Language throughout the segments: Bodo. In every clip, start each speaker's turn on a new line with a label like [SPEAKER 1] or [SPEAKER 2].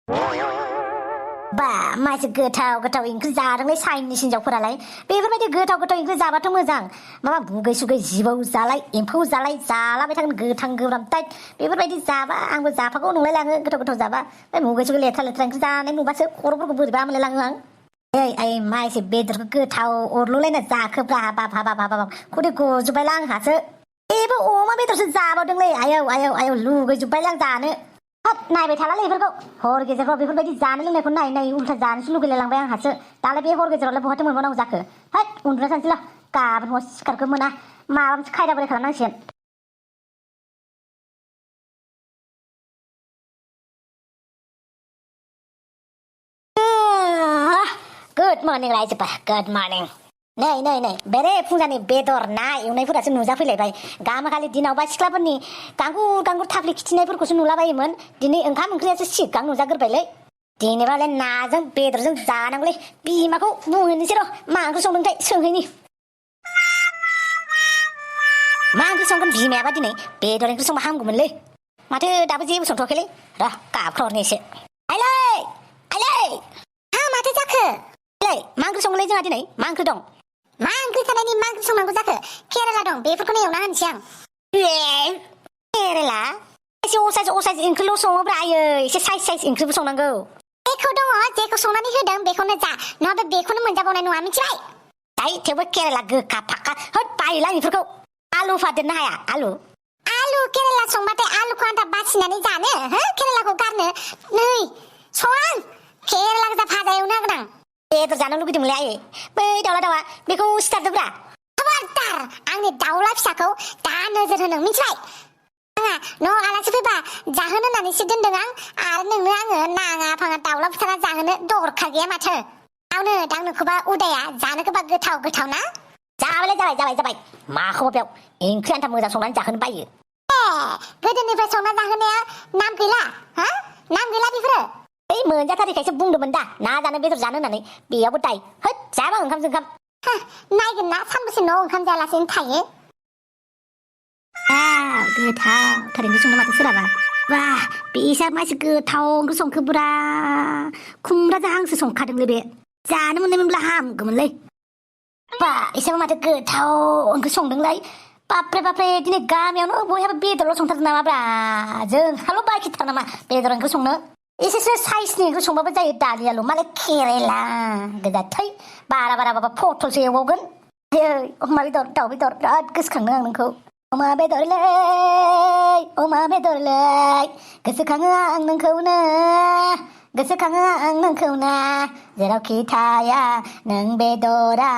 [SPEAKER 1] बा मानसि गोथाव ओंख्रि जादोंलै चाइनिस हिनजावफोरालाय बेफोरबायदि गोथाव ओंख्रि जाबाथ' मोजां माबा बुगै सुगै जिबौ जालाय एम्फौ जालाय जालाबाय थागोन गोथां गोब्राब टाइट बेफोरबायदि जाबा आंबो जाफागौ नंलायलाङो गोथाव जाबा बे बुगै सुगै लेथ्रा ओंख्रि जानाय नुबासो खर'फोरखौ बोरैबा मोनलायलाङो आं ओइ मानसि बेदरखौ गोथाव अरलुलायना जाखोब्रा बाब खुदै गजोब्बायला आंहासो बेबो अमा बेदरसो जाबावदोंलै आयौ लुगैजोब्बायलां जानो नायबाय थालालै बेफोरखौ हर गेजेरफ्राव बेफोरबायदि जानाय लोंनायखौ नायै उल्था जानोसो लुगैलायलांबाय आंहासो दालाय बे हर गेजेरावलाय बहाथो मोनबावनांगौ जाखो हैद उन्दुना थानोसैल' गाबोन हर सिखारखो मोना माबा मोनसे खायदा बोरै खालामनांसिगोन गुड मर्निं रायजोफोर गुड मर्निं नै बेरे फुंजानि बेदर ना एवनायफोरासो नुजाफैलायबाय गामाखालि दिनावबा सिख्लाफोरनि गांगुर थाफ्लि खिथिनायफोरखौसो नुलाबायोमोन दिनै ओंखाम ओंख्रियासो सिगां नुजाग्रोबायलै दिनैबालाय नाजों बेदरजों जानांगौलै बिमाखौ बुंहैनोसै र' मा ओंख्रि संदोंथाय सोंहैनि मा ओंख्रि संगोन बिमायाबा दिनै बेदर ओंख्रि संबा हामगौमोनलै माथो दाबो जेबो संथ'वाखैलै र' गाबख्रावरनि एसे आइलै माथो जाखो मा ओंख्रि संगोनलै जोंहा दिनै मा ओंख्रि दं मा ओंख्रि थानायनि मा ओंख्रि संनांगौ जाखो केरेला दं बेफोरखौनो एवना होनोसै आं केरेला एसे असाइज ओंख्रिल' सङोब्रा आयै एसे साइज ओंख्रिबो संनांगौ जेखौ दङ जेखौ संनानै होदों बेखौनो जा नङाबा बेखौनो मोनजाबावनाय नङा मिथिबाय दाय थेवबो केरेला गोखा फाखा होद बायोलां बेफोरखौ आलु फादेरनो हाया आलु केरेला संबाथाय आलुखौ आन्था बासिनानै जानो हो केरेलाखौ गारनो नै सं केरेला गोजा भाजा एवनो हागोन आं बेदर जानो लुगैदोंमोनलै आयै बै दाउला बेखौ सिथारदोब्रा खबरदार आंनि दाउला फिसाखौ दा नोजोर होनो मिथिबाय आंहा न'आव आलासि फैबा जाहोनो होननानैसो दोनदों आं आरो नोंनो आङो नाङा फाङा दाउला बुथारा जाहोनो दरखार गैया माथो दांनोखौबा उदाया जानोखौबा गोथाव ना जाबाय माखौ बेयाव ओंख्रि आन्था मोजां संनानै जाहोनो बायो गोदोनिफ्राय संना जाहोनाया नाम गैला बेफोरो बै मोनजाथारिखायसो बुंदोंमोन दा ना जानो बेदर जानो होननानै बेयावबो दाय होद जाबा ओंखाम नायगोन ना सानबेसे न'आव ओंखाम जायालासेनो थायो गोथाव थारैनो संनो माथो सोलाबा बा बेसा मानसि गोथाव ओंख्रि संखोब्रा खुमब्राजों हांसो संखादोंलै बे जानो मोननायमोनब्ला हामगौमोनलै बा एसेबो माथो गोथाव ओंख्रि संदोंलै बाप्रे दिनै गामियावनो बयहाबो बेदरल' संथारदों नामाब्रा जोंहाल' बाखिथार नामा बेदर ओंख्रि संनो एसेसो साइजनि ओंख्रि संबाबो जायो दालियाल' मालाय केरेला गोजा थै बारा माबा पटलसो एवबावगोन अमा बेदर दाउ बेदर बिराद गोसोखांदों आं नोंखौ अमा बेदरलै गोसोखाङो आं नोंखौनो जेरावखि थाया नों बेदरा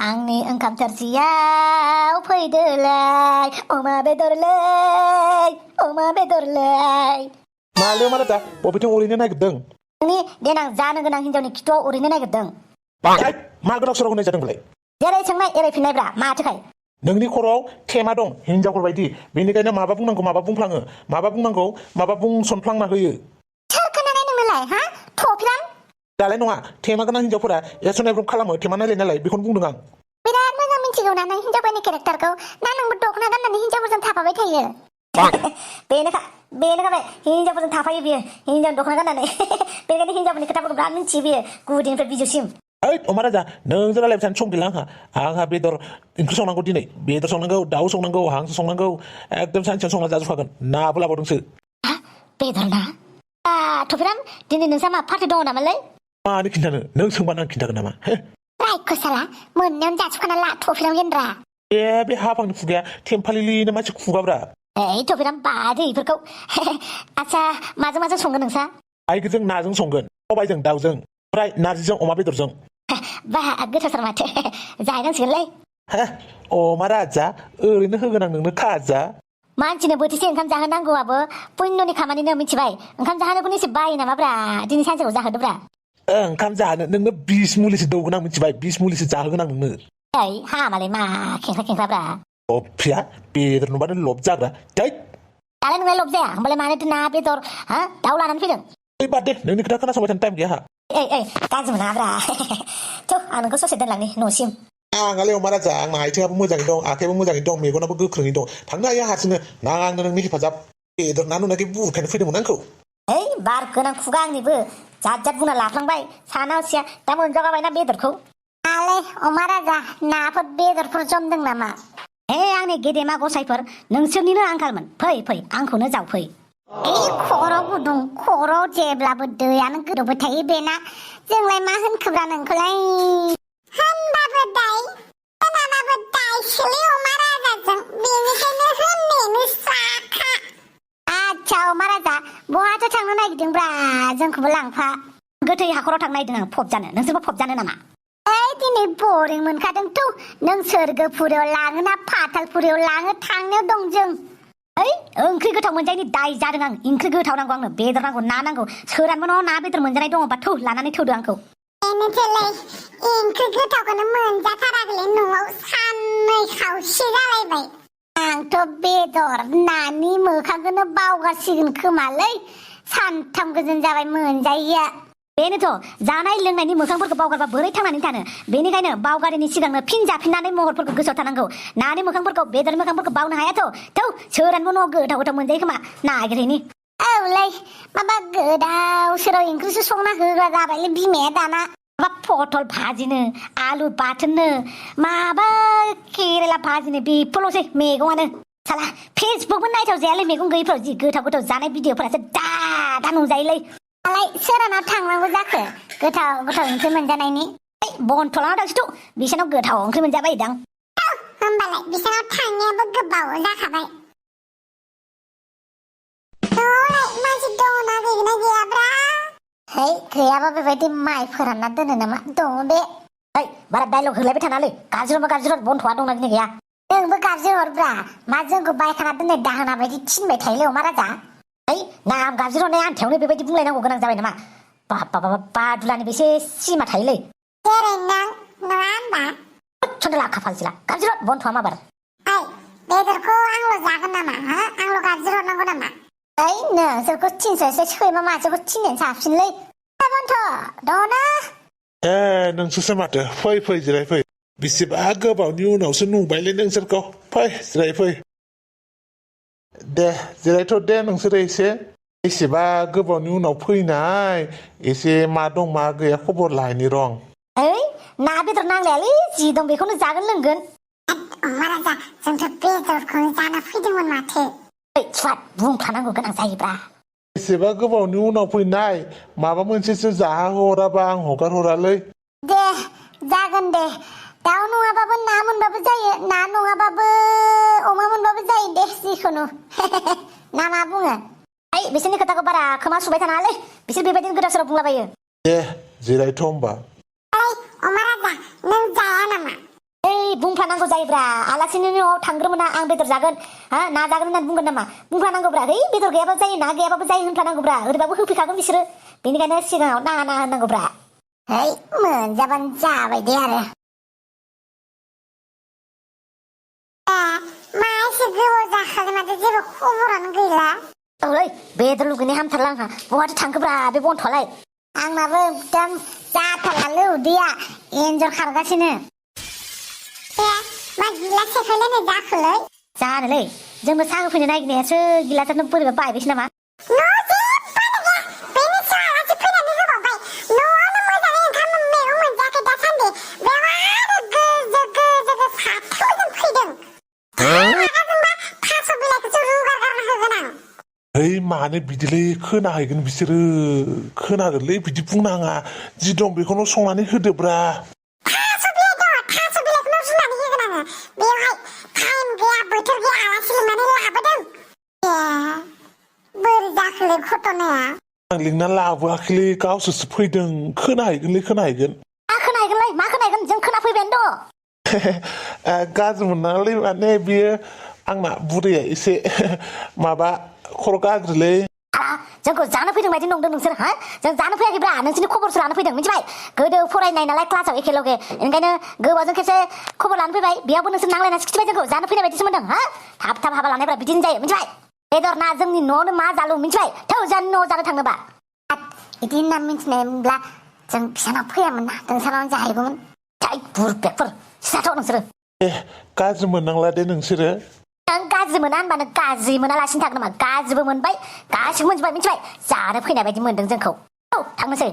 [SPEAKER 1] आंनि ओंखाम थोरसियाव फैदोलाय अमा बेदरलै
[SPEAKER 2] मालाय माला दा बबेथिं ओरैनो नागिरदों
[SPEAKER 1] नोंनि देनां जानो गोनां हिनजावनि खिथुआव ओरैनो नागिरदों
[SPEAKER 2] मा गोदाव सोराव होनाय जादों बेलाय
[SPEAKER 1] जेरै सोंनाय एरै फिननायब्रा माथोखाय
[SPEAKER 2] नोंनि खर'आव थेमा दं हिनजावफोर बायदि बेनिखायनो माबा बुंनांगौ माबा बुंफ्लाङो माबा बुंनांगौ माबा बुंसनफ्लांना होयो
[SPEAKER 1] सोर खोनानाय नोंनोलाय थफ्लां
[SPEAKER 2] दालाय नङा थेमा गोनां हिनजावफोरा एसन एब्रब खालामो थेमा नायलाय बेखौनो बुंदों आं
[SPEAKER 1] बिराद मोजां मिथिगौ ना नों हिनजावफोरनि केरेक्टारखौ ना नोंबो दख'ना गाननानै हिनजावफोरजों थाफाबाय थायो बेनोखा बे हिनजावफोरजों थाफायो बियो हिनजाव दख'ना गाननानै बेनिखायनो हिनजावफोरनि खोथाफोरखौ बिराद मिथियो बियो गुदिनिफ्राय बिजौसिम
[SPEAKER 2] ओइ अमा राजा नोंजों रायलायबाय थानो सम गैला आंहा बेदर ओंख्रि संनांगौ दिनै बेदर संनांगौ दाउ संनांगौ हांसो संनांगौ एकदम सानसेयाव संना जाजोबखागोन नाबो लाबावदोंसो
[SPEAKER 1] बेदर ना थफिराम दिनै नोंसा मा पार्टि दङ नामालै
[SPEAKER 2] मानो खिन्थानो नों सोंबानो आं खिन्थागोन नामा
[SPEAKER 1] रायखोसाला मोननायावनो जाजोबखाना ला थफिराम गेन्द्रा
[SPEAKER 2] बे हाफांनि खुगाया थेम्फालिलिनो मानसि खुगाब्रा
[SPEAKER 1] थफिराम बादो इफोरखौ आच्छा माजों संगोन नोंसा
[SPEAKER 2] आइजों नाजों संगोन सबायजों दाउजों ओमफ्राय नारजिजों अमा बेदरजों
[SPEAKER 1] बा गोथावथार माथो जाहैनांसिगोनलै
[SPEAKER 2] अमा राजा ओरैनो होगोन आं नोंनो खाजा
[SPEAKER 1] मानसिनो बोथिसे ओंखाम जाहोनांगौआबो पुण्यनि खामानिनो मिथिबाय ओंखाम जाहोनोखौनो एसे बायो नामाब्रा दिनै सानसेखौ जाहोदोब्रा
[SPEAKER 2] ओंखाम जाहोनो नोंनो 20 मुलिसो दौगोन आं मिथिबाय 20 मुलिसो जाहोगोन आं नोंनो
[SPEAKER 1] हामालाय मा खेंख्राब्रा
[SPEAKER 2] अफ्रिया बेदर नुबानो लब जाग्रा
[SPEAKER 1] दालाय नोंलाय लब जाया होमबालाय मानोथो ना बेदर दाउ लानानै फैदों
[SPEAKER 2] बाद दे नोंनि खोथा खोनासंबाय थानो टाइम गैया
[SPEAKER 1] गाज्रि मोनाब्रा आं नोंखौ ससे दोनलांनि न'सिम
[SPEAKER 2] आंहालाय अमा राजा आंना आथिङाबो मोजाङै दं आखाइबो मोजाङै दं मेगनाबो गोख्रोङै दं थांनो हायो हारसिंनो नाङा आंनो नोंनि हेफाजाब बेदर ना नुनायखाय बुरखायनो फैदोंमोन आंखौ
[SPEAKER 1] ओइ बार गोनां खुगा आंनिबो जात जात बुंना लाफ्लांबाय साना हसिया दा मोनजागाबायना बेदरखौ आलै अमा राजा नाफोर बेदरफोर जमदों नामा हे आंनि गेदेमा गसाइफोर नोंसोरनिनो आंखालमोन फै फै आंखौनो जावफै ओइ खर' गुदुं खर'आव जेब्लाबो दैयानो गोदौबाय थायो बेना जोंलाय मा होनखोब्रा नोंखौलाय होनबाबो दाय होनाबाबो दायसोलै अमा राजाजों बेनिखायनो होननायानो साखा आच्छा अमा राजा बहाथो थांनो नागिरदोंब्रा जोंखौबो लांफा गोथै हाखराव थांनो नागिरदों आं फबजानो नोंसोरबो फबजानो नामा ओइ दिनै बरिं मोनखादोंथ' नों सोरगोफुरियाव लाङो ना फाथालफुरियाव लाङो थांनायाव दं जों ओइ ओंख्रि गोथाव मोनजायनि दाय जादों आं ओंख्रि गोथाव नांगौ आंनो बेदर नांगौ ना नांगौ सोरानबो न'आव ना बेदर मोनजानाय दङबा थौ लानानै थौदो आंखौ बेनोथोलाय ओंख्रि गोथावखौनो मोनजाथाराखैलै न'आव साननै खावसे जालायबाय आंथ' बेदर नानि मोखांखौनो बावगारसिगोन खोमालै सानथाम गोजोन जाबाय मोनजायैया बेनोथ' जानाय लोंनायनि मोखांफोरखौ बावगारबा बोरै थांनानै थानो बेनिखायनो बावगारिनि सिगांनो फिन जाफिननानै महरफोरखौ गोसोआव थानांगौ नानि मोखांफोरखौ बेदरनि मोखांफोरखौ बावनो हायाथ' थौ सोरानबो न'आव गोथाव गोथाव मोनजायो खोमा नागिरहैनि औलै माबा गोदाव सोराव ओंख्रिसो संना होग्रा जाबायलै बिमाया दाना माबा पटल भाजिनो आलु बाथोननो माबा केरेला भाजिनो बेफोरल'सै मैगङानो साला फेसबुकबो नायथाव जायालै मैगं गैयिफ्राव जि गोथाव गोथाव जानाय भिडिअफोरासो दा नुजायोलै दालाय सोरानाव थांनांगौ जाखो गोथाव गोथाव ओंख्रि मोनजानायनि बनथ' लाना थांसैथ' बिसानाव गोथाव ओंख्रि मोनजाबायदां होमबालाय बिसानाव थांनायाबो गोबाव जाखाबाय मानसि दङना गैगोना गैयाब्रा है गैयाबा बेबायदि माइ फोरानना दोनो नामा दङ बे है बारा डायलग होलायबाय थानालै गाज्रि बनथ'आ दंना गैया नोंबो गाज्रि हरब्रा मा जोंखौ बायखाना दोननाय दाहोना बायदि थिनबाय थायोलै अमा राजा है नाम गाज्रि हरनाय आन्थायावनो बेबायदि बुंलायनांगौ गोनां जाबाय नामा बादुलानि बेसे सिमा थायोलै जेरै नों नङा होनबा सन्देला खाफालसिला गाज्रि हर बनथ'आ माबार ओइ बेदरखौ आंल' जागोन नामा आंल' गाज्रि हरनांगौ नामा ओइ नोंसोरखौ थिनस'सो सैमा मासेखौ थिननायानो साबसिनलै बनथ' दङना
[SPEAKER 2] ए नोंसोरसो माथो फै फै जिराय फै बेसेबा गोबावनि उनावसो नुबायलै नोंसोरखौ फै जिराय फै दे जिरायथ' दे नोंसोरो एसे बेसेबा गोबावनि उनाव फैनाय एसे मा दं मा गैया खबर लाहैनि रं
[SPEAKER 1] ओइ ना बेदर नांलायालै जि दं बेखौनो जागोन लोंगोन अमा राजा जोंथ' बेदरखौनो जाना फैदोंमोन माथो ओइ स्वाद बुंफ्लानांगौ गोनां जायोब्रा
[SPEAKER 2] बेसेबा गोबावनि उनाव फैनाय माबा मोनसेसो जाहोहराबा आं हगार हरालै
[SPEAKER 1] दे जागोन दे दाउ नङाबाबो ना मोनबाबो जायो ना नङाबाबो अमा मोनबाबो जायो दे जिखुनु ना मा बुङो ओइ बिसोरनि खोथाखौ बारा खोमा सुबाय थानाङालै बिसोर बेबायदिनो गोदाव सोराव बुंलाबायो
[SPEAKER 2] दे जिरायथ' होमबा
[SPEAKER 1] ओइ अमा राजा नों जाया नामा ओइ बुंफ्लानांगौ जायोब्रा आलासिनि न'आव थांग्रोमोना आं बेदर जागोन ना जागोन होननानै बुंगोन नामा बुंफ्लानांगौब्रा है बेदर गैयाबाबो जायो ना गैयाबाबो जायो होनफ्लानांगौब्रा ओरैबाबो होफैखागोन बिसोरो बेनिखायनो सिगाङाव ना होननांगौब्रा है मोनजाबानो जाबाय दे आरो मा एसे गोबाव जाखागोन माथो जेबो खबरानो गैला औलै बेदर लुगैनाय हामथारला आंहा बहाथो थांखोब्रा बे बनथ'आलाय आंनाबो एकदम जाथारलालै उदैया एन्जर खारगासिनो मा गिलास सेफायलायनाय जाखोलै जानोलै जोंबो साहा होफैनो नागिरनायासो गिलासानो बोरैबा बायबायसो नामा
[SPEAKER 2] है मानो बिदिलै खोनाहैगोन बिसोरो खोनागोनलै बिदि बुंनाङा जि दं बेखौनो संनानै होदोब्रा आं लिंना लाबोआखैलै गावसोरसो फैदों खोनाहैगोनलै खोनाहैगोन
[SPEAKER 1] मा खोनाहैगोन जों खोनाफैबायानो दङ
[SPEAKER 2] गाज्रि मोननाङालै माने बियो आंना बुरैया एसे माबा खर' गाज्रिलै
[SPEAKER 1] जोंखौ जानो फैदों बायदि नंदों नोंसोर जों जानो फैयाखैब्रा नोंसोरनि खबरसो लानो फैदों मिथिबाय गोदो फरायनाय नालाय क्लासाव एखेलगे ओंखायनो गोबावजों खेबसे खबर लानो फैबाय बेयावबो नोंसोर नांलायनासो खिथिबाय जोंखौ जानो फैनाय बायदिसो मोनदों थाब थाब हाबा लानायफ्रा बिदिनो जायो मिथिबाय बेदर ना जोंनि न'आवनो मा जालु मिथिबाय थौ जोंनि न'आव जानो थांनोबा बिदि होनना मिथिनायमोनब्ला जों बिसानाव फैयामोन ना नोंसानावनो जाहैगौमोन बुरबेकफोर सिथाथ' नोंसोरो
[SPEAKER 2] गाज्रि मोननांला दे नोंसोरो
[SPEAKER 1] नों गाज्रि मोना होनबा नों गाज्रि मोनालासिनो थागोन नामा गाज्रिबो मोनबाय गासिबो मोनजोबबाय मिथिबाय जानो फैनाय बायदि मोनदों जोंखौ औ थांनोसै